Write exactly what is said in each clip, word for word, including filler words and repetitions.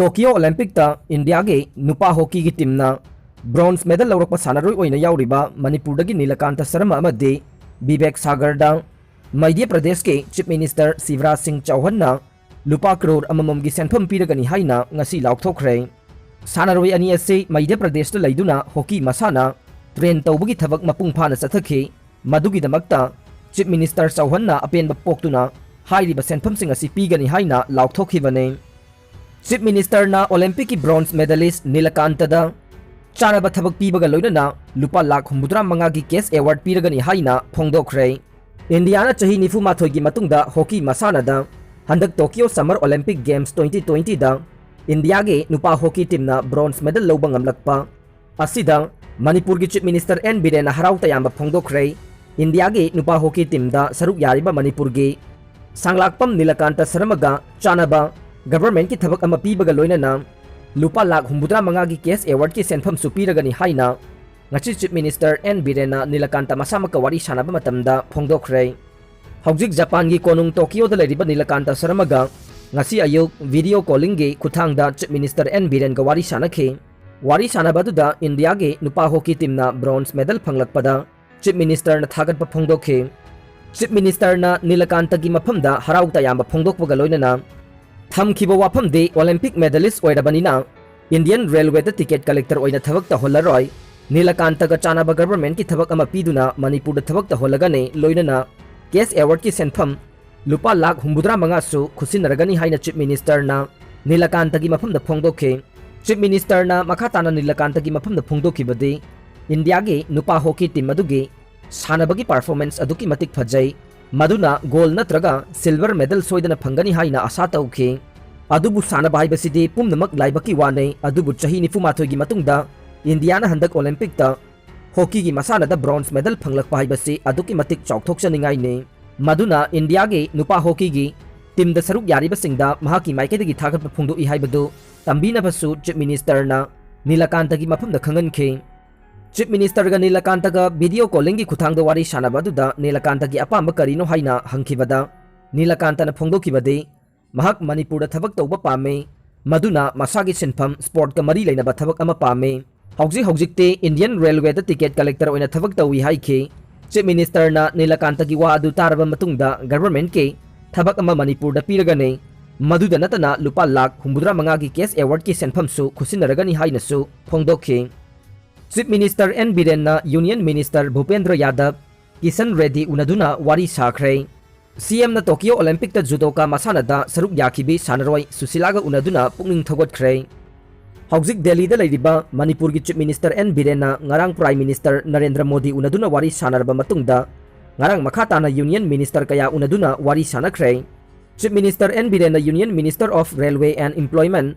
Tokyo ꯑꯣꯂꯦꯝꯄꯤꯛꯇ ꯏꯟꯗꯤꯌꯥꯒꯤ ꯅꯨꯄꯥ ꯍꯣꯀꯤꯒꯤ ꯇꯤꯝꯅ bronze medal ꯂꯧꯔꯛꯄ ꯁꯥꯟꯅꯔꯣꯏ ꯑꯣꯏꯅ ꯌꯥꯎꯔꯤꯕ ꯃꯅꯤꯄꯨꯔꯗꯒꯤ ꯅꯤꯂꯀꯥꯟꯇ ꯁꯔꯃ ꯑꯃꯗꯤ ꯕꯤꯕꯦꯛ ꯁꯥꯒꯔꯗ ꯃꯙ꯭ꯌ ꯄ꯭ꯔꯗꯦꯁꯀꯤ ꯆꯤꯐ ꯃꯤꯅꯤꯁꯇꯔ ꯁꯤꯕꯔꯥꯖ ꯁꯤꯡ ꯆꯧꯍꯟꯅ ꯂꯨꯄꯥ ꯀ꯭ꯔꯣꯔ ꯑꯃꯃꯝꯒꯤ ꯁꯦꯟꯐꯝ ꯄꯤꯔꯒꯅꯤ ꯍꯥꯏꯅ ꯉꯁꯤ ꯂꯥꯎꯊꯣꯛꯈ꯭ꯔꯦ꯫ ꯁꯥꯟꯅꯔꯣꯏ ꯑꯅꯤ ꯑꯁꯤ ꯃꯙ꯭ꯌ ꯄ꯭ꯔꯗꯦꯁꯇ ꯂꯩꯗꯨꯅ ꯍꯣꯀꯤ ꯃꯁꯥꯟꯅ ꯇ꯭ꯔꯦꯟ ꯇꯧꯕꯒꯤ ꯊꯕꯛ ꯃꯄꯨꯡ ꯐꯥꯅ ꯆꯠꯊꯈꯤ꯫ ꯃꯗꯨꯒꯤꯗꯃꯛꯇ ꯆꯤꯐ ꯃꯤꯅꯤꯁꯇꯔ ꯆꯧꯍꯟꯅ ꯑꯄꯦꯟꯕ ꯄꯣꯛꯇꯨꯅ ꯍꯥꯏꯔꯤꯕ ꯁꯦꯟꯐꯝꯁꯤꯡ ꯑꯁꯤ ꯄꯤꯒꯅꯤ ꯍꯥꯏꯅ ꯂꯥꯎꯊꯣꯛꯈꯤꯕꯅꯤ꯫ ꯆꯤꯐ ꯃꯤꯅꯤꯁꯇꯔꯅ ꯑꯣꯂꯦꯝꯄꯤꯛꯀꯤ ꯕ꯭ꯔꯣꯟꯖ ꯃꯦꯗꯥꯂꯤꯁ ꯅꯤꯂꯀꯥꯟꯇꯗ ꯆꯥꯅꯕ ꯊꯕꯛ ꯄꯤꯕꯒ ꯂꯣꯏꯅꯅ ꯂꯨꯄꯥ ꯂꯥꯈ ꯍꯨꯝꯐꯨꯇꯔꯥ ꯃꯉꯥꯒꯤ ꯀꯦꯁ ꯑꯦꯋꯥꯔꯗ ꯄꯤꯔꯒꯅꯤ ꯍꯥꯏꯅ ꯐꯣꯡꯗꯣꯛꯈ꯭ꯔꯦ꯫ ꯏꯟꯗꯤꯌꯥꯅ ꯆꯍꯤ ꯅꯤꯐꯨ ꯃꯥꯊꯣꯏꯒꯤ ꯃꯇꯨꯡꯗ ꯍꯣꯀꯤ ꯃꯁꯥꯟꯅꯗ ꯍꯟꯗꯛ Tokyo summer Olympic games twenty ꯇ꯭ꯋꯦꯟꯇꯤꯗ ꯏꯟꯗꯤꯌꯥꯒꯤ ꯅꯨꯄꯥ ꯍꯣꯀꯤ ꯇꯤꯝꯅ ꯕ꯭ꯔꯣꯟꯖ ꯃꯦꯗꯜ ꯂꯧꯕ ꯉꯝꯂꯛꯄ ꯑꯁꯤꯗ ꯃꯅꯤꯄꯨꯔꯒꯤ ꯆꯤꯐ ꯃꯤꯅꯤꯁꯇꯔ ꯑꯦꯟ ꯕꯤꯔꯦꯟꯅ ꯍꯔꯥꯎ ꯇꯌꯥꯝꯕ ꯐꯣꯡꯗꯣꯛꯈ꯭ꯔꯦ꯫ ꯏꯟꯗꯤꯌꯥꯒꯤ ꯅꯨꯄꯥ ꯍꯣꯀꯤ ꯇꯤꯝꯗ ꯁꯔꯨꯛ ꯌꯥꯔꯤꯕ ꯃꯅꯤꯄꯨꯔꯒꯤ ꯁꯥꯡꯂꯥꯛꯄꯝ ꯅꯤꯂꯀꯥꯟꯇ ꯁꯔꯃꯒ ꯆꯥꯅꯕ ꯒꯚꯔꯟꯃꯦꯟꯠꯀꯤ ꯊꯕꯛ ꯑꯃ ꯄꯤꯕꯒ ꯂꯣꯏꯅꯅ ꯂꯨꯄꯥ ꯂꯥꯈ ꯍꯨꯝꯐꯨꯇꯔꯥ ꯃꯉꯥꯒꯤ ꯀꯦꯁ ꯑꯦꯋꯥꯔꯗꯀꯤ ꯁꯦꯟꯐꯝꯁꯨ ꯄꯤꯔꯒꯅꯤ ꯍꯥꯏꯅ ꯉꯁꯤ ꯆꯤꯐ ꯃꯤꯅꯤꯁꯇꯔ ꯑꯦꯟ ꯕꯤꯔꯦꯟꯅ ꯅꯤꯂꯀꯥꯟꯇ ꯃꯁꯥꯃꯛꯀ ꯋꯥꯔꯤ ꯁꯥꯟꯅꯕ ꯃꯇꯝꯗ ꯐꯣꯡꯗꯣꯛꯈ꯭ꯔꯦ꯫ ꯍꯧꯖꯤꯛ ꯖꯄꯥꯟꯒꯤ ꯀꯣꯅꯨꯡ ꯇꯣꯀꯤꯌꯣꯗ ꯂꯩꯔꯤꯕ ꯅꯤꯂꯀꯥꯟꯇ ꯁꯔꯃꯒ ꯉꯁꯤ ꯑꯌꯨꯛ ꯚꯤꯗꯤꯑꯣ ꯀꯣꯂꯤꯡꯒꯤ ꯈꯨꯠꯊꯥꯡꯗ ꯆꯤꯐ ꯃꯤꯅꯤꯁꯇꯔ ꯑꯦꯟ ꯕꯤꯔꯦꯟꯒ ꯋꯥꯔꯤ ꯁꯥꯟꯅꯈꯤ꯫ ꯋꯥꯔꯤ ꯁꯥꯟꯅꯕ ꯑꯗꯨꯗ ꯏꯟꯗꯤꯌꯥꯒꯤ ꯅꯨꯄꯥ ꯍꯣꯀꯤ ꯇꯤꯝꯅ ꯕ꯭ꯔꯣꯟꯖ ꯃꯦꯗꯜ ꯐꯪꯂꯛꯄꯗ ꯆꯤꯐ ꯃꯤꯅꯤꯁꯇꯔꯅ ꯊꯥꯒꯠꯄ ꯐꯣꯡꯗꯣꯛꯈꯤ꯫ ꯆꯤꯐ ꯃꯤꯅꯤꯁꯇꯔꯅ ꯅꯤꯂꯀꯥꯟꯇꯒꯤ ꯃꯐꯝꯗ ꯍꯔꯥꯎ ꯇꯌꯥꯝꯕ ꯐꯣꯡꯗꯣꯛꯄꯒ ꯂꯣꯏꯅꯅ ꯊꯝꯈꯤꯕ ꯋꯥꯐꯝꯗꯤ ꯑꯣꯂꯦꯝꯄꯤꯛ ꯃꯦꯗꯥꯂꯤꯁ ꯑꯣꯏꯔꯕꯅꯤꯅ ꯏꯟꯗꯤꯌꯟ ꯔꯦꯜꯋꯦꯗ ꯇꯤꯀꯦꯠ ꯀꯂꯦꯛꯇꯔ ꯑꯣꯏꯅ ꯊꯕꯛ ꯇꯧꯍꯜꯂꯔꯣꯏ꯫ ꯅꯤꯂꯀꯥꯟꯇꯒ ꯆꯥꯅꯕ ꯒꯚꯔꯟꯃꯦꯟꯠꯀꯤ ꯊꯕꯛ ꯑꯃ ꯄꯤꯗꯨꯅ ꯃꯅꯤꯄꯨꯔꯗ ꯊꯕꯛ ꯇꯧꯍꯜꯂꯒꯅꯤ, ꯂꯣꯏꯅꯅ ꯀꯦꯁ ꯑꯦꯋꯥꯔꯗꯀꯤ ꯁꯦꯟꯐꯝ ꯂꯨꯄꯥ ꯂꯥꯈ ꯍꯨꯝꯐꯨꯇꯔꯥ ꯃꯉꯥꯁꯨ ꯈꯨꯠꯁꯤꯟꯅꯔꯒꯅꯤ ꯍꯥꯏꯅ ꯆꯤꯐ ꯃꯤꯅꯤꯁꯇꯔꯅ ꯅꯤꯂꯀꯥꯟꯇꯒꯤ ꯃꯐꯝꯗ ꯐꯣꯡꯗꯣꯛꯈꯤ꯫ ꯆꯤꯐ ꯃꯤꯅꯤꯁꯇꯔꯅ ꯃꯈꯥ ꯇꯥꯅ ꯅꯤꯂꯀꯥꯟꯇꯒꯤ ꯃꯐꯝꯗ ꯐꯣꯡꯗꯣꯛꯈꯤꯕꯗꯤ ꯏꯟꯗꯤꯌꯥꯒꯤ ꯅꯨꯄꯥ ꯍꯣꯀꯤ ꯇꯤꯝ ꯑꯗꯨꯒꯤ ꯁꯥꯟꯅꯕꯒꯤ ꯄꯔꯐꯣꯔꯃꯦꯟꯁ ꯑꯗꯨꯛꯀꯤ ꯃꯇꯤꯛ ꯐꯖꯩ, ꯃꯗꯨꯅ ꯒꯣꯜ ꯅꯠꯇ꯭ꯔꯒ ꯁꯤꯜꯚꯔ ꯃꯦꯗꯜ ꯁꯣꯏꯗꯅ ꯐꯪꯒꯅꯤ ꯍꯥꯏꯅ ꯑꯥꯁꯥ ꯇꯧꯈꯤ꯫ ꯑꯗꯨꯕꯨ ꯁꯥꯟꯅꯕ ꯍꯥꯏꯕꯁꯤꯗꯤ ꯄꯨꯝꯅꯃꯛ ꯂꯥꯏꯕꯛꯀꯤ ꯋꯥꯅꯤ, ꯑꯗꯨꯕꯨ ꯆꯍꯤ ꯅꯤꯐꯨ ꯃꯥꯊꯣꯏꯒꯤ ꯃꯇꯨꯡꯗ ꯏꯟꯗꯤꯌꯥꯅ ꯍꯟꯗꯛ ꯑꯣꯂꯦꯝꯄꯤꯛꯇ ꯍꯣꯀꯤꯒꯤ ꯃꯁꯥꯟꯅꯗ ꯕ꯭ꯔꯣꯟꯖ ꯃꯦꯗꯜ ꯐꯪꯂꯛꯄ ꯍꯥꯏꯕꯁꯤ ꯑꯗꯨꯛꯀꯤ ꯃꯇꯤꯛ ꯆꯥꯎꯊꯣꯛꯆꯅꯤꯡꯉꯥꯏꯅꯤ꯫ ꯃꯗꯨꯅ ꯏꯟꯗꯤꯌꯥꯒꯤ ꯅꯨꯄꯥ ꯍꯣꯀꯤꯒꯤ ꯇꯤꯝꯗ ꯁꯔꯨꯛ ꯌꯥꯔꯤꯕꯁꯤꯡꯗ ꯃꯍꯥꯛꯀꯤ ꯃꯥꯏꯀꯩꯗꯒꯤ ꯊꯥꯒꯠꯄ ꯐꯣꯡꯗꯣꯛꯏ ꯍꯥꯏꯕꯗꯨ ꯇꯝꯕꯤꯅꯕꯁꯨ ꯆꯤꯐ ꯃꯤꯅꯤꯁꯇꯔꯅ ꯅꯤꯂꯀꯥꯟꯇꯒꯤ ꯃꯐꯝꯗ ꯈꯪꯍꯟꯈꯤ꯫ ꯆꯤꯐ ꯃꯤꯅꯤꯁꯇꯔꯒ ꯅꯤꯂꯀꯥꯟꯇꯒ ꯚꯤꯗꯤꯑꯣ ꯀꯣꯂꯤꯡꯒꯤ ꯈꯨꯠꯊꯥꯡꯗ ꯋꯥꯔꯤ ꯁꯥꯟꯅꯕ ꯑꯗꯨꯗ ꯅꯤꯂꯀꯥꯟꯇꯒꯤ ꯑꯄꯥꯝꯕ ꯀꯔꯤꯅꯣ ꯍꯥꯏꯅ ꯍꯪꯈꯤꯕꯗ ꯅꯤꯂꯀꯥꯟꯇꯅ ꯐꯣꯡꯗꯣꯛꯈꯤꯕꯗꯤ ꯃꯍꯥꯛ ꯃꯅꯤꯄꯨꯔꯗ ꯊꯕꯛ ꯇꯧꯕ ꯄꯥꯝꯃꯤ꯫ ꯃꯗꯨꯅ ꯃꯁꯥꯒꯤ ꯁꯤꯟꯐꯝ ꯁ꯭ꯄꯣꯔꯠꯀ ꯃꯔꯤ ꯂꯩꯅꯕ ꯊꯕꯛ ꯑꯃ ꯄꯥꯝꯃꯤ꯫ ꯍꯧꯖꯤꯛ ꯍꯧꯖꯤꯛꯇꯤ Indian Railwayꯗ ticket collector ꯑꯣꯏꯅ ꯊꯕꯛ ꯇꯧꯏ ꯍꯥꯏꯈꯤ꯫ Chief Ministerꯅ ꯅꯤꯂꯀꯥꯟꯇꯒꯤ ꯋꯥ ꯑꯗꯨ ꯇꯥꯔꯕ ꯃꯇꯨꯡꯗ governmentꯀꯤ ꯊꯕꯛ ꯑꯃ ꯃꯅꯤꯄꯨꯔꯗ ꯄꯤꯔꯒꯅꯤ꯫ ꯃꯗꯨꯗ ꯅꯠꯇꯅ ꯂꯨꯄꯥ ꯂꯥꯈ ꯍꯨꯝꯐꯨꯇꯔꯥ ꯃꯉꯥꯒꯤ cash awardꯀꯤ ꯁꯦꯟꯐꯝꯁꯨ ꯈꯨꯠꯁꯤꯟꯅꯔꯒꯅꯤ ꯍꯥꯏꯅꯁꯨ ꯐꯣꯡꯗꯣꯛꯈꯤ꯫ Chief Minister ꯑꯦꯟ ꯕꯤꯔꯦꯟꯅ Union Minister Bhupender Yadav, Kishan ready ꯎꯅꯗꯨꯅ ꯋꯥꯔꯤ ꯁꯥꯈ꯭ꯔꯦ꯫ CMꯅ Tokyo Olympicꯇ ꯖꯨꯗꯣꯀꯥ ꯃꯁꯥꯟꯅꯗ ꯁꯔꯨꯛ ꯌꯥꯈꯤꯕꯤ ꯁꯥꯟꯅꯔꯣꯏ ꯁꯨꯁꯤꯂꯥꯒ ꯎꯅꯗꯨꯅ ꯄꯨꯛꯅꯤꯡ ꯊꯧꯒꯠꯈ꯭ꯔꯦ꯫ ꯍꯧꯖꯤꯛ ꯗꯦꯜꯂꯤꯗ ꯂꯩꯔꯤꯕ ꯃꯅꯤꯄꯨꯔꯒꯤ Chief Minister ꯑꯦꯟ ꯕꯤꯔꯦꯟꯅ ꯉꯔꯥꯡ Prime Minister ꯅꯔꯦꯟꯗ꯭ꯔ ꯃꯣꯗꯤ ꯎꯅꯗꯨꯅ ꯋꯥꯔꯤ ꯁꯥꯟꯅꯔꯕ ꯃꯇꯨꯡꯗ ꯉꯔꯥꯡ ꯃꯈꯥ ꯇꯥꯅ Union Minister ꯀꯌꯥ ꯎꯅꯗꯨꯅ ꯋꯥꯔꯤ ꯁꯥꯟꯅꯈ꯭ꯔꯦ꯫ Chief Minister ꯑꯦꯟ ꯕꯤꯔꯦꯟꯅ Union Minister of Railway and Employment,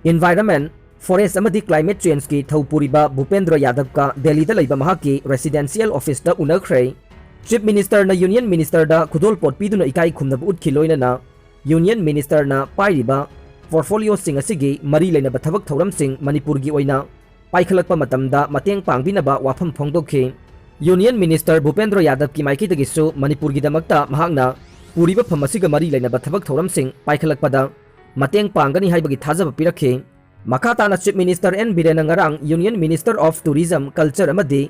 Environment, Forest ꯑꯃꯗꯤ Climate Changeꯀꯤ ꯊꯧ ꯄꯨꯔꯤꯕ ꯚꯨꯄꯦꯟꯗ꯭ꯔ ꯌꯥꯗꯕꯀ ꯗꯦꯜꯂꯤꯗ ꯂꯩꯕ ꯃꯍꯥꯛꯀꯤ residential officeꯇ ꯎꯅꯈ꯭ꯔꯦ꯫ Chief Ministerꯅ Union Ministerꯗ ꯈꯨꯗꯣꯜꯄꯣꯠ ꯄꯤꯗꯨꯅ ꯏꯀꯥꯏ ꯈꯨꯝꯅꯕ ꯎꯠꯈꯤ, ꯂꯣꯏꯅꯅ Union Ministerꯅ ꯄꯥꯏꯔꯤꯕ portfolioꯁꯤꯡ ꯑꯁꯤꯒꯤ ꯃꯔꯤ ꯂꯩꯅꯕ ꯊꯕꯛ ꯊꯧꯔꯝꯁꯤꯡ ꯃꯅꯤꯄꯨꯔꯒꯤ ꯑꯣꯏꯅ ꯄꯥꯏꯈꯠꯂꯛꯄ ꯃꯇꯝꯗ ꯃꯇꯦꯡ ꯄꯥꯡꯕꯤꯅꯕ ꯋꯥꯐꯝ ꯐꯣꯡꯗꯣꯛꯈꯤ꯫ Union Minister ꯚꯨꯄꯦꯟꯗ꯭ꯔ ꯌꯥꯗꯕꯀꯤ ꯃꯥꯏꯀꯩꯗꯒꯤꯁꯨ ꯃꯅꯤꯄꯨꯔꯒꯤꯗꯃꯛꯇ ꯃꯍꯥꯛꯅ ꯄꯨꯔꯤꯕ ꯐꯝ ꯑꯁꯤꯒ ꯃꯔꯤ ꯂꯩꯅꯕ ꯊꯕꯛ ꯊꯧꯔꯝꯁꯤꯡ ꯄꯥꯏꯈꯠꯂꯛꯄꯗ ꯃꯇꯦꯡ ꯄꯥꯡꯒꯅꯤ ꯍꯥꯏꯕꯒꯤ ꯊꯥꯖꯕ ꯄꯤꯔꯛꯈꯤ꯫ ꯃꯈꯥ ꯇꯥꯅ Chief Minister ꯑꯦꯟ ꯕꯤꯔꯦꯟꯅ ꯉꯔꯥꯡ Union Minister of Tourism, Culture ꯑꯃꯗꯤ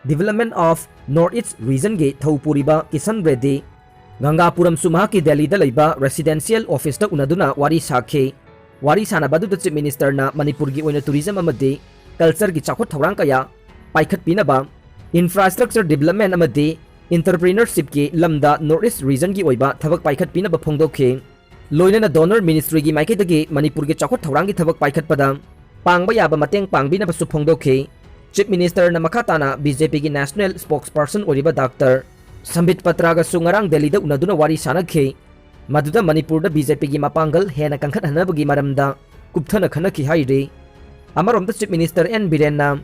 Development of North East Regionꯒꯤ ꯊꯧ ꯄꯨꯔꯤꯕ ꯀꯤꯁꯟ ꯔꯦꯗꯤ ꯒꯪꯒꯥꯄꯨꯔꯝꯁꯨ ꯃꯍꯥꯛꯀꯤ ꯗꯦꯜꯂꯤꯗ ꯂꯩꯕ residential officeꯇ ꯎꯅꯗꯨꯅ ꯋꯥꯔꯤ ꯁꯥꯈꯤ꯫ ꯋꯥꯔꯤ ꯁꯥꯟꯅꯕ ꯑꯗꯨꯗ Chief Ministerꯅ ꯃꯅꯤꯄꯨꯔꯒꯤ ꯑꯣꯏꯅ tourism ꯑꯃꯗꯤ cultureꯒꯤ ꯆꯥꯎꯈꯠ ꯊꯧꯔꯥꯡ ꯀꯌꯥ ꯄꯥꯏꯈꯠꯄꯤꯅꯕ, infrastructure development ꯑꯃꯗꯤ entrepreneurshipꯀꯤ ꯂꯝꯗ North East Regionꯒꯤ ꯑꯣꯏꯕ ꯊꯕꯛ ꯄꯥꯏꯈꯠꯄꯤꯅꯕ ꯐꯣꯡꯗꯣꯛꯈꯤ꯫ ꯂꯣꯏꯅꯅ Donor Ministryꯒꯤ ꯃꯥꯏꯀꯩꯗꯒꯤ ꯃꯅꯤꯄꯨꯔꯒꯤ ꯆꯥꯎꯈꯠ ꯊꯧꯔꯥꯡꯒꯤ ꯊꯕꯛ ꯄꯥꯏꯈꯠꯄꯗ ꯄꯥꯡꯕ ꯌꯥꯕ ꯃꯇꯦꯡ ꯄꯥꯡꯕꯤꯅꯕꯁꯨ ꯐꯣꯡꯗꯣꯛꯈꯤ꯫ Chief Ministerꯅ ꯃꯈꯥ ꯇꯥꯅ BJPꯒꯤ National Spokesperson ꯑꯣꯏꯔꯤꯕ Doctor ꯁꯝꯕꯤꯠ ꯄꯇ꯭ꯔꯥꯒꯁꯨ ꯉꯔꯥꯡ ꯗꯦꯜꯂꯤꯗ ꯎꯅꯗꯨꯅ ꯋꯥꯔꯤ ꯁꯥꯟꯅꯈꯤ꯫ ꯃꯗꯨꯗ ꯃꯅꯤꯄꯨꯔꯗ BJPꯒꯤ ꯃꯄꯥꯡꯒꯜ ꯍꯦꯟꯅ ꯀꯟꯈꯠꯍꯟꯅꯕꯒꯤ ꯃꯔꯝꯗ ꯀꯨꯞꯊꯅ ꯈꯟꯅꯈꯤ ꯍꯥꯏꯔꯤ꯫ ꯑꯃꯔꯣꯝꯗ Chief Minister ꯑꯦꯟ ꯕꯤꯔꯦꯟꯅ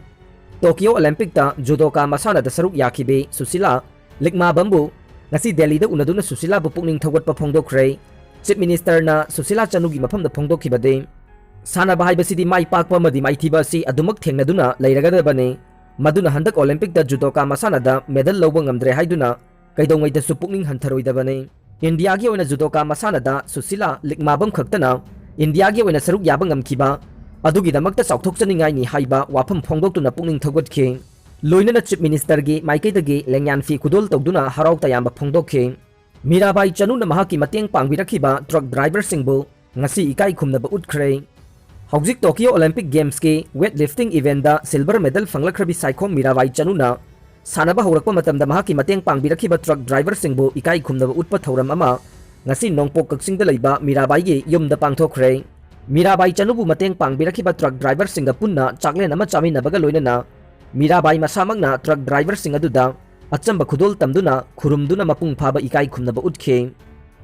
Tokyo Olympicꯇ ꯖꯨꯗꯣꯀꯥ ꯃꯁꯥꯟꯅꯗ ꯁꯔꯨꯛ ꯌꯥꯈꯤꯕꯤ ꯁꯨꯁꯤꯂꯥ ꯂꯤꯛꯃꯥꯕꯝꯕꯨ ꯉꯁꯤ ꯗꯦꯜꯂꯤꯗ ꯎꯅꯗꯨꯅ ꯁꯨꯁꯤꯂꯥꯕꯨ ꯄꯨꯛꯅꯤꯡ ꯊꯧꯒꯠꯄ ꯐꯣꯡꯗꯣꯛꯈ꯭ꯔꯦ꯫ Chief Ministerꯅ ꯁꯨꯁꯤꯂꯥ ꯆꯅꯨꯒꯤ ꯃꯐꯝꯗ ꯐꯣꯡꯗꯣꯛꯈꯤꯕꯗꯤ, ꯁꯥꯟꯅꯕ ꯍꯥꯏꯕꯁꯤꯗꯤ ꯃꯥꯏ ꯄꯥꯛꯄ ꯑꯃꯗꯤ ꯃꯥꯏꯊꯤꯕ ꯑꯁꯤ ꯑꯗꯨꯃꯛ ꯊꯦꯡꯅꯗꯨꯅ ꯂꯩꯔꯒꯗꯕꯅꯤ꯫ ꯃꯗꯨꯅ ꯍꯟꯗꯛ Olympicꯇ ꯖꯨꯗꯣꯀꯥ ꯃꯁꯥꯟꯅꯗ medal ꯂꯧꯕ ꯉꯝꯗ꯭ꯔꯦ ꯍꯥꯏꯗꯨꯅ ꯀꯩꯗꯧꯉꯩꯗꯁꯨ ꯄꯨꯛꯅꯤꯡ ꯍꯟꯊꯔꯣꯏꯗꯕꯅꯤ꯫ ꯏꯟꯗꯤꯌꯥꯒꯤ ꯑꯣꯏꯅ ꯖꯨꯗꯣꯀꯥ ꯃꯁꯥꯟꯅꯗ ꯁꯨꯁꯤꯂꯥ ꯂꯤꯛꯃꯥꯕꯝ ꯈꯛꯇꯅ ꯏꯟꯗꯤꯌꯥꯒꯤ ꯑꯣꯏꯅ ꯁꯔꯨꯛ ꯌꯥꯕ ꯉꯝꯈꯤꯕ ꯑꯗꯨꯒꯤꯗꯃꯛꯇ ꯆꯥꯎꯊꯣꯛꯆꯅꯤꯡꯉꯥꯏꯅꯤ ꯍꯥꯏꯕ ꯋꯥꯐꯝ ꯐꯣꯡꯗꯣꯛꯇꯨꯅ ꯄꯨꯛꯅꯤꯡ ꯊꯧꯒꯠꯈꯤ꯫ ꯂꯣꯏꯅꯅ Chief Minister ꯒꯤ ꯃꯥꯏꯀꯩꯗꯒꯤ ꯂꯦꯡꯌꯥꯟꯐꯤ ꯈꯨꯗꯣꯜ ꯇꯧꯗꯨꯅ ꯍꯔꯥꯎ ꯇꯌꯥꯝꯕ ꯐꯣꯡꯗꯣꯛꯈꯤ꯫ ꯃꯤꯔꯥꯕꯥꯏ ꯆꯅꯨꯅ ꯃꯍꯥꯛꯀꯤ ꯃꯇꯦꯡ ꯄꯥꯡꯕꯤꯔꯛꯈꯤꯕ truck driver ꯁꯤꯡꯕꯨ ꯉꯁꯤ ꯏꯀꯥꯏ ꯈꯨꯝꯅꯕ ꯎꯠꯈ꯭ꯔꯦ꯫ ꯍꯧꯖꯤꯛ Tokyo Olympic Games ꯀꯤ weight lifting event ꯇ silver medal ꯐꯪꯂꯛꯈ꯭ꯔꯕꯤ ꯁꯥꯏꯈꯣꯝ ꯃꯤꯔꯥꯕꯥꯏ ꯆꯅꯨꯅ ꯁꯥꯟꯅꯕ ꯍꯧꯔꯛꯄ ꯃꯇꯝꯗ ꯃꯍꯥꯛꯀꯤ ꯃꯇꯦꯡ ꯄꯥꯡꯕꯤꯔꯛꯈꯤꯕ truck driver ꯁꯤꯡꯕꯨ ꯏꯀꯥꯏ ꯈꯨꯝꯅꯕ ꯎꯠꯄ ꯊꯧꯔꯝ ꯑꯃ ꯉꯁꯤ ꯅꯣꯡꯄꯣꯛ ꯀꯛꯆꯤꯡꯗ ꯂꯩꯕ ꯃꯤꯔꯥꯕꯥꯏꯒꯤ ꯌꯨꯝꯗ ꯄꯥꯡꯊꯣꯛꯈ꯭ꯔꯦ꯫ ꯃꯤꯔꯥꯕꯥꯏ ꯆꯅꯨꯕꯨ ꯃꯇꯦꯡ ꯄꯥꯡꯕꯤꯔꯛꯈꯤꯕ truck driver ꯁꯤꯡꯒ ꯄꯨꯟꯅ ꯆꯥꯛꯂꯦꯟ ꯑꯃ ꯆꯥꯃꯤꯟꯅꯕꯒ ꯂꯣꯏꯅꯅ ꯃꯤꯔꯥꯕꯥꯏ ꯃꯁꯥꯃꯛꯅ truck driver ꯁꯤꯡ ꯑꯗꯨꯗ ꯑꯆꯝꯕ ꯈꯨꯗꯣꯜ ꯇꯝꯗꯨꯅ ꯈꯨꯔꯨꯝꯗꯨꯅ ꯃꯄꯨꯡ ꯐꯥꯕ ꯏꯀꯥꯏ ꯈꯨꯝꯅꯕ ꯎꯠꯈꯤ꯫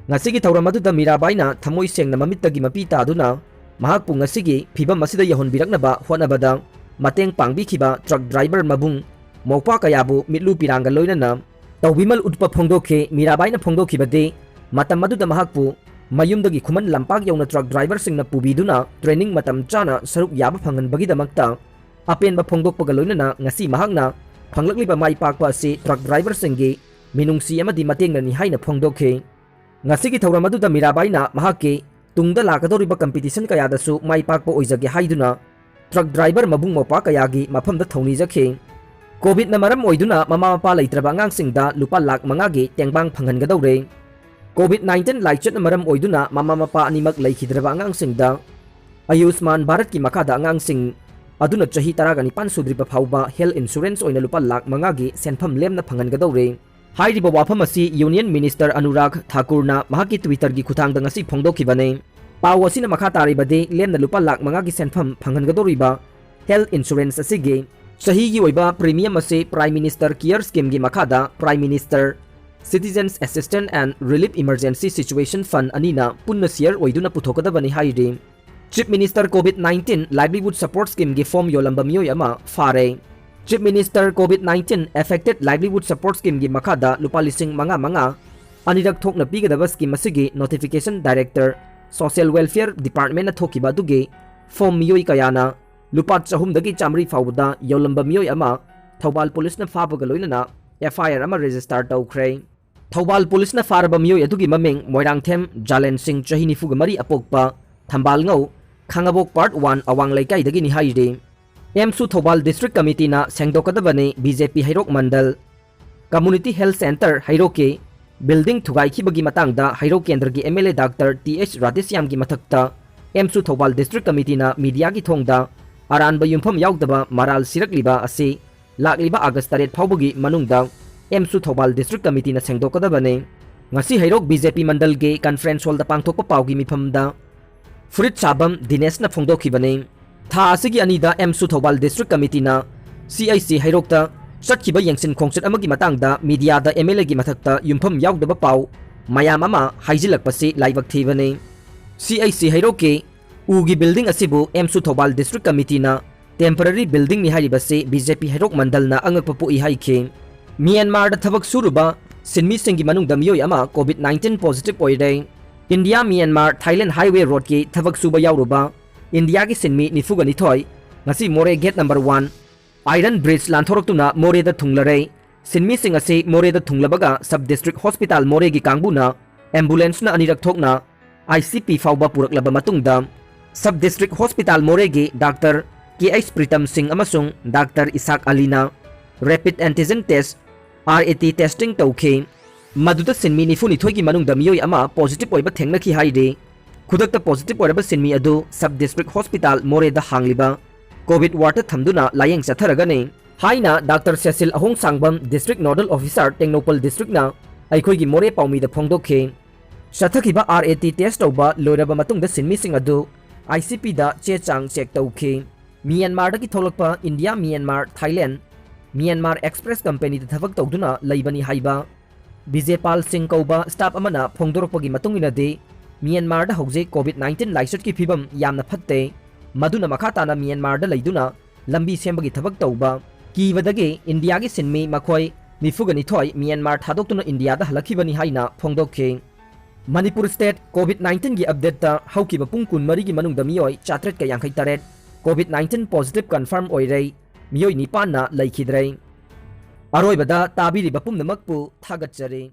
ꯉꯁꯤꯒꯤ ꯊꯧꯔꯝ ꯑꯗꯨꯗ ꯃꯤꯔꯥꯕꯥꯏꯅ ꯊꯃꯣꯏ ꯁꯦꯡꯅ ꯃꯃꯤꯠꯇꯒꯤ ꯃꯄꯤ ꯇꯥꯗꯨꯅ ꯃꯍꯥꯛꯄꯨ ꯉꯁꯤꯒꯤ ꯐꯤꯚꯝ ꯑꯁꯤꯗ ꯌꯧꯍꯟꯕꯤꯔꯛꯅꯕ ꯍꯣꯠꯅꯕꯗ ꯃꯇꯦꯡ ꯄꯥꯡꯕꯤꯈꯤꯕ truck driver ꯃꯕꯨꯡ ꯃꯧꯄ꯭ꯋꯥ ꯀꯌꯥꯕꯨ ꯃꯤꯠꯂꯨ ꯄꯤꯔꯥꯡꯒ ꯂꯣꯏꯅꯅ ꯇꯧꯕꯤꯃꯜ ꯎꯠꯄ ꯐꯣꯡꯗꯣꯛꯈꯤ꯫ ꯃꯤꯔꯥꯕꯥꯏꯅ ꯐꯣꯡꯗꯣꯛꯈꯤꯕꯗꯤ, ꯃꯇꯝ ꯑꯗꯨꯗ ꯃꯍꯥꯛꯄꯨ ꯃꯌꯨꯝꯗꯒꯤ ꯈꯨꯃꯟ ꯂꯝꯄꯥꯛ ꯌꯧꯅ truck driver ꯁꯤꯡꯅ ꯄꯨꯕꯤꯗꯨꯅ training ꯃꯇꯝ ꯆꯥꯅ ꯁꯔꯨꯛ ꯌꯥꯕ ꯐꯪꯍꯟꯕꯒꯤꯗꯃꯛꯇ ꯑꯄꯦꯟꯕ ꯐꯣꯡꯗꯣꯛꯄꯒ ꯂꯣꯏꯅꯅ ꯉꯁꯤ ꯃꯍꯥꯛꯅ ꯐꯪꯂꯛꯂꯤꯕ ꯃꯥꯏ ꯄꯥꯛꯄ ꯑꯁꯤ truck driver ꯁꯤꯡꯒꯤ ꯃꯤꯅꯨꯡꯁꯤ ꯑꯃꯗꯤ ꯃꯇꯦꯡꯅꯅꯤ ꯍꯥꯏꯅ ꯐꯣꯡꯗꯣꯛꯈꯤ꯫ ꯉꯁꯤꯒꯤ ꯊꯧꯔꯝ ꯑꯗꯨꯗ ꯃꯤꯔꯥꯕꯥꯏꯅ ꯃꯍꯥꯛꯀꯤ ꯇꯨꯡꯗ ꯂꯥꯛꯀꯗꯧꯔꯤꯕ competition ꯀꯌꯥꯗꯁꯨ ꯃꯥꯏ ꯄꯥꯛꯄ ꯑꯣꯏꯖꯒꯦ ꯍꯥꯏꯗꯨꯅ truck driver ꯃꯕꯨꯡ ꯃꯧꯄ꯭ꯋꯥ ꯀꯌꯥꯒꯤ ꯃꯐꯝꯗ ꯊꯧꯅꯤꯖꯈꯤ꯫ COVID ꯅ ꯃꯔꯝ ꯑꯣꯏꯗꯨꯅ ꯃꯃꯥ ꯃꯄꯥ ꯂꯩꯇ꯭ꯔꯕ ꯑꯉꯥꯡꯁꯤꯡꯗ ꯂꯨꯄꯥ ꯂꯥꯈ ꯃꯉꯥꯒꯤ ꯇꯦꯡꯕꯥꯡ ꯐꯪꯍꯟꯒꯗꯧꯔꯦ꯫ COVID nineteen ꯂꯥꯏꯆꯠꯅ ꯃꯔꯝ ꯑꯣꯏꯗꯨꯅ ꯃꯃꯥ ꯃꯄꯥ ꯑꯅꯤꯃꯛ ꯂꯩꯈꯤꯗ꯭ꯔꯕ ꯑꯉꯥꯡꯁꯤꯡꯗ ꯑꯌꯨꯁꯃꯥꯟ ꯚꯥꯔꯠꯀꯤ ꯃꯈꯥꯗ ꯑꯉꯥꯡꯁꯤꯡ ꯑꯗꯨꯅ ꯆꯍꯤ ꯇꯔꯥꯒ ꯅꯤꯄꯥꯟ ꯁꯨꯗ꯭ꯔꯤꯕ ꯐꯥꯎꯕ health insurance ꯑꯣꯏꯅ ꯂꯨꯄꯥ ꯂꯥꯈ ꯃꯉꯥꯒꯤ ꯁꯦꯟꯐꯝ ꯂꯦꯝꯅ ꯐꯪꯍꯟꯒꯗꯧꯔꯦ꯫ ꯍꯥꯏꯔꯤꯕ ꯋꯥꯐꯝ ꯑꯁꯤ Union Minister ꯑꯅꯨꯔꯥꯒ ꯊꯥꯀꯨꯔꯅ ꯃꯍꯥꯛꯀꯤ Twitter ꯒꯤ ꯈꯨꯠꯊꯥꯡꯗ ꯉꯁꯤ ꯐꯣꯡꯗꯣꯛꯈꯤꯕꯅꯤ꯫ ꯄꯥꯎ ꯑꯁꯤꯅ ꯃꯈꯥ ꯇꯥꯔꯤꯕꯗꯤ, ꯂꯦꯝꯅ ꯂꯨꯄꯥ ꯂꯥꯈ ꯃꯉꯥꯒꯤ ꯁꯦꯟꯐꯝ ꯐꯪꯍꯟꯒꯗꯧꯔꯤꯕ health insurance ꯑꯁꯤꯒꯤ ꯆꯍꯤꯒꯤ ꯑꯣꯏꯕ premium ꯑꯁꯤ Prime Minister Care Scheme ꯒꯤ ꯃꯈꯥꯗ Prime Minister Citizens Assistance and Relief Emergency Situation Fund ꯑꯅꯤꯅ ꯄꯨꯟꯅ share ꯑꯣꯏꯗꯨꯅ ꯄꯨꯊꯣꯛꯀꯗꯕꯅꯤ ꯍꯥꯏꯔꯤ꯫ Chief Minister COVID nineteen Livelihood Support Scheme ꯒꯤ form ꯌꯣꯜꯂꯝꯕ ꯃꯤꯑꯣꯏ ꯑꯃ ꯐꯥꯔꯦ꯫ Chief Minister COVID nineteen Affected Livelihood Support Scheme ꯒꯤ ꯃꯈꯥꯗ ꯂꯨꯄꯥ ꯂꯤꯁꯤꯡ ꯃꯉꯥ ꯃꯉꯥ ꯑꯅꯤꯔꯛ ꯊꯣꯛꯅ ꯄꯤꯒꯗꯕ scheme ꯑꯁꯤꯒꯤ notification Director Social Welfare Department ꯅ ꯊꯣꯛꯈꯤꯕ ꯑꯗꯨꯒꯤ form ꯃꯤꯑꯣꯏ ꯀꯌꯥꯅ ꯂꯨꯄꯥ ꯆꯍꯨꯝꯗꯒꯤ ꯆꯥꯃꯔꯤ ꯐꯥꯎꯕꯗ ꯌꯣꯜꯂꯝꯕ ꯃꯤꯑꯣꯏ ꯑꯃ ꯊꯧꯕꯥꯜ ꯄꯨꯂꯤꯁꯅ ꯐꯥꯕꯒ ꯂꯣꯏꯅꯅ FIR ꯑꯃ register ꯇꯧꯈ꯭ꯔꯦ꯫ ꯊꯧꯕꯥꯜ ꯄꯨꯂꯤꯁꯅ ꯐꯥꯔꯕ ꯃꯤꯑꯣꯏ ꯑꯗꯨꯒꯤ ꯃꯃꯤꯡ ꯃꯣꯏꯔꯥꯡꯊꯦꯝ ꯖꯥꯂꯦꯟ ꯁꯤꯡ, ꯆꯍꯤ ꯅꯤꯐꯨꯒ ꯃꯔꯤ, ꯑꯄꯣꯛꯄ ꯊꯝꯕꯥꯜꯉꯧ, ꯈꯥꯉꯕꯣꯛ Part One ꯑꯋꯥꯡ ꯂꯩꯀꯥꯏꯗꯒꯤꯅꯤ ꯍꯥꯏꯔꯤ꯫ ꯑꯦꯝꯁꯨ ꯊꯧꯕꯥꯜ District Committeeꯅ ꯁꯦꯡꯗꯣꯛꯀꯗꯕꯅꯤ ꯕꯤ ꯖꯦ ꯄꯤ ꯍꯩꯔꯣꯛ ꯃꯟꯗꯜ꯫ Community Health Centre ꯍꯩꯔꯣꯛꯀꯤ building ꯊꯨꯒꯥꯏꯈꯤꯕꯒꯤ ꯃꯇꯥꯡꯗ ꯍꯩꯔꯣꯛ ꯀꯦꯟꯗ꯭ꯔꯒꯤ M L A doctor T H ꯔꯥꯙꯦꯁ꯭ꯌꯥꯝꯒꯤ ꯃꯊꯛꯇ ꯑꯦꯝꯁꯨ ꯊꯧꯕꯥꯜ District Committeeꯅ ꯃꯤꯗꯤꯌꯥꯒꯤ ꯊꯣꯡꯗ ꯑꯔꯥꯟꯕ ꯌꯨꯝꯐꯝ ꯌꯥꯎꯗꯕ ꯃꯔꯥꯜ ꯁꯤꯔꯛꯂꯤꯕ ꯑꯁꯤ ꯂꯥꯛꯂꯤꯕ ꯑꯥꯒꯁ ꯇꯔꯦꯠ ꯐꯥꯎꯕꯒꯤ ꯃꯅꯨꯡꯗ ꯑꯦꯝꯁꯨ ꯊꯧꯕꯥꯜ District Committeeꯅ ꯁꯦꯡꯗꯣꯛꯀꯗꯕꯅꯤ꯫ ꯉꯁꯤ ꯍꯩꯔꯣꯛ ꯕꯤ ꯖꯦ ꯄꯤ ꯃꯟꯗꯜꯒꯤ conference hallꯗ ꯄꯥꯡꯊꯣꯛꯄ ꯄꯥꯎꯒꯤ ꯃꯤꯐꯝꯗ ꯐꯨꯔꯤꯠ ꯁꯥꯕꯝ ꯗꯤꯅꯦꯁꯅ ꯐꯣꯡꯗꯣꯛꯈꯤꯕꯅꯤ꯫ ꯊꯥ ꯑꯁꯤꯒꯤ ꯑꯅꯤꯗ ꯑꯦꯝꯁꯨ ꯊꯧꯕꯥꯜ District Committeeꯅ ꯁꯤ ꯑꯩꯆ ꯁꯤ ꯍꯩꯔꯣꯛꯇ ꯆꯠꯈꯤꯕ ꯌꯦꯡꯁꯤꯟ ꯈꯣꯡꯆꯠ ꯑꯃꯒꯤ ꯃꯇꯥꯡꯗ ꯃꯤꯗꯤꯌꯥꯗ ꯑꯦꯝ ꯑꯦꯜ ꯑꯦꯒꯤ ꯃꯊꯛꯇ ꯌꯨꯝꯐꯝ ꯌꯥꯎꯗꯕ ꯄꯥꯎ ꯃꯌꯥꯝ ꯑꯃ ꯍꯥꯏꯖꯤꯜꯂꯛꯄꯁꯤ ꯂꯥꯏꯕꯛ ꯊꯤꯕꯅꯤ꯫ ꯁꯤ ꯑꯩꯆ ꯁꯤ ꯍꯩꯔꯣꯛꯀꯤ ꯎꯒꯤ building ꯑꯁꯤꯕꯨ ꯑꯦꯝꯁꯨ ꯊꯧꯕꯥꯜ District Committeeꯅ temporary buildingꯅꯤ ꯍꯥꯏꯔꯤꯕꯁꯤ ꯕꯤ ꯖꯦ ꯄꯤ ꯍꯩꯔꯣꯛ ꯃꯟꯗꯜꯅ ꯑꯉꯛꯄ ꯄꯣꯛꯏ ꯍꯥꯏꯈꯤ꯫ ꯃ꯭ꯌꯥꯟꯃꯥꯔꯗ ꯊꯕꯛ ꯁꯨꯔꯨꯕ ꯁꯤꯟꯃꯤꯁꯤꯡꯒꯤ ꯃꯅꯨꯡꯗ ꯃꯤꯑꯣꯏ ꯑꯃ COVID nineteen positive ꯑꯣꯏꯔꯦ꯫ ꯏꯟꯗꯤꯌꯥ ꯃ꯭ꯌꯥꯟꯃꯥꯔ ꯊꯥꯏꯂꯦꯟ highway roadꯀꯤ ꯊꯕꯛ ꯁꯨꯕ ꯌꯥꯎꯔꯨꯕ ꯏꯟꯗꯤꯌꯥꯒꯤ ꯁꯤꯟꯃꯤ ꯅꯤꯐꯨꯒ ꯅꯤꯊꯣꯏ ꯉꯁꯤ ꯃꯣꯔꯦ gate number one Iron Bridge ꯂꯥꯟꯊꯣꯔꯛꯇꯨꯅ ꯃꯣꯔꯦꯗ ꯊꯨꯡꯂꯔꯦ꯫ ꯁꯤꯟꯃꯤꯁꯤꯡ ꯑꯁꯤ ꯃꯣꯔꯦꯗ ꯊꯨꯡꯂꯕꯒ Sub District Hospital ꯃꯣꯔꯦꯒꯤ ꯀꯥꯡꯕꯨꯅ ambulanceꯅ ꯑꯅꯤꯔꯛ ꯊꯣꯛꯅ ꯑꯥꯏ ꯁꯤ ꯄꯤ ꯐꯥꯎꯕ ꯄꯨꯔꯛꯂꯕ ꯃꯇꯨꯡꯗ, Sub District Hospital ꯃꯣꯔꯦꯒꯤ ꯗꯥꯛꯇꯔ ꯀꯦ ꯑꯩꯆ ꯄ꯭ꯔꯤꯇꯝ ꯁꯤꯡ ꯑꯃꯁꯨꯡ ꯗꯥꯛꯇꯔ ꯏꯁꯥꯛ ꯑꯂꯤꯅ rapid antigen test, R A T testing ꯇꯧꯈꯤ꯫ ꯃꯗꯨꯗ ꯁꯤꯟꯃꯤ ꯅꯤꯐꯨꯅꯤꯊꯣꯏꯒꯤ ꯃꯅꯨꯡꯗ ꯃꯤꯑꯣꯏ ꯑꯃ positive ꯑꯣꯏꯕ ꯊꯦꯡꯅꯈꯤ ꯍꯥꯏꯔꯤ꯫ ꯈꯨꯗꯛꯇ positive ꯑꯣꯏꯔꯕ ꯁꯤꯟꯃꯤ ꯑꯗꯨ Sub District Hospital ꯃꯣꯔꯦꯗ ꯍꯥꯡꯂꯤꯕ COVID wardꯇ ꯊꯝꯗꯨꯅ ꯂꯥꯌꯦꯡ ꯆꯠꯊꯔꯒꯅꯤ ꯍꯥꯏꯅ doctor Cecil Ahongshangbam, District Nodal Officer, Tengnoupal Districtꯅ ꯑꯩꯈꯣꯏꯒꯤ ꯃꯣꯔꯦ ꯄꯥꯎꯃꯤꯗ ꯐꯣꯡꯗꯣꯛꯈꯤ꯫ ꯆꯠꯊꯈꯤꯕ R A T test ꯇꯧꯕ ꯂꯣꯏꯔꯕ ꯃꯇꯨꯡꯗ ꯁꯤꯟꯃꯤꯁꯤꯡ ꯑꯗꯨ ꯑꯥꯏ ꯁꯤ ꯄꯤꯗ ꯆꯦ ꯆꯥꯡ check ꯇꯧꯈꯤ꯫ ꯃ꯭ꯌꯥꯟꯃꯥꯔꯗꯒꯤ ꯊꯣꯛꯂꯛꯄ India Myanmar Thailand Myanmar Express Companyꯗ ꯊꯕꯛ ꯇꯧꯗꯨꯅ ꯂꯩꯕꯅꯤ ꯍꯥꯏꯕ ꯕꯤꯖꯦꯄꯥꯜ ꯁꯤꯡ ꯀꯧꯕ staff ꯑꯃꯅ ꯐꯣꯡꯗꯣꯔꯛꯄꯒꯤ ꯃꯇꯨꯡ ꯏꯟꯅꯗꯤ, ꯃ꯭ꯌꯥꯟꯃꯥꯔꯗ ꯍꯧꯖꯤꯛ COVID nineteen ꯂꯥꯏꯆꯠꯀꯤ ꯐꯤꯕꯝ ꯌꯥꯝꯅ ꯐꯠꯇꯦ꯫ ꯃꯗꯨꯅ ꯃꯈꯥ ꯇꯥꯅ ꯃ꯭ꯌꯥꯟꯃꯥꯔꯗ ꯂꯩꯗꯨꯅ ꯂꯝꯕꯤ ꯁꯦꯝꯕꯒꯤ ꯊꯕꯛ ꯇꯧꯕ ꯀꯤꯕꯗꯒꯤ ꯏꯟꯗꯤꯌꯥꯒꯤ ꯁꯤꯟꯃꯤ ꯃꯈꯣꯏ ꯅꯤꯐꯨꯒ ꯅꯤꯊꯣꯏ ꯃ꯭ꯌꯥꯟꯃꯥꯔ ꯊꯥꯗꯣꯛꯇꯨꯅ ꯏꯟꯗꯤꯌꯥꯗ ꯍꯜꯂꯛꯈꯤꯕꯅꯤ ꯍꯥꯏꯅ ꯐꯣꯡꯗꯣꯛꯈꯤ꯫ ꯃꯅꯤꯄꯨꯔ state COVID nineteenꯒꯤ updateꯇ ꯍꯧꯈꯤꯕ ꯄꯨꯡ ꯀꯨꯟꯃꯔꯤꯒꯤ ꯃꯅꯨꯡꯗ ꯃꯤꯑꯣꯏ ꯆꯥꯇ꯭ꯔꯦꯠꯀ ꯌꯥꯡꯈꯩ ꯇꯔꯦꯠ COVID nineteen positive confirm ꯑꯣꯏꯔꯦ꯫ ꯃꯤꯑꯣꯏ ꯅꯤꯄꯥꯟꯅ ꯂꯩꯈꯤꯗ꯭ꯔꯦ꯫ ꯑꯔꯣꯏꯕꯗ ꯇꯥꯕꯤꯔꯤꯕ ꯄꯨꯝꯅꯃꯛꯄꯨ ꯊꯥꯒꯠꯆꯔꯤ꯫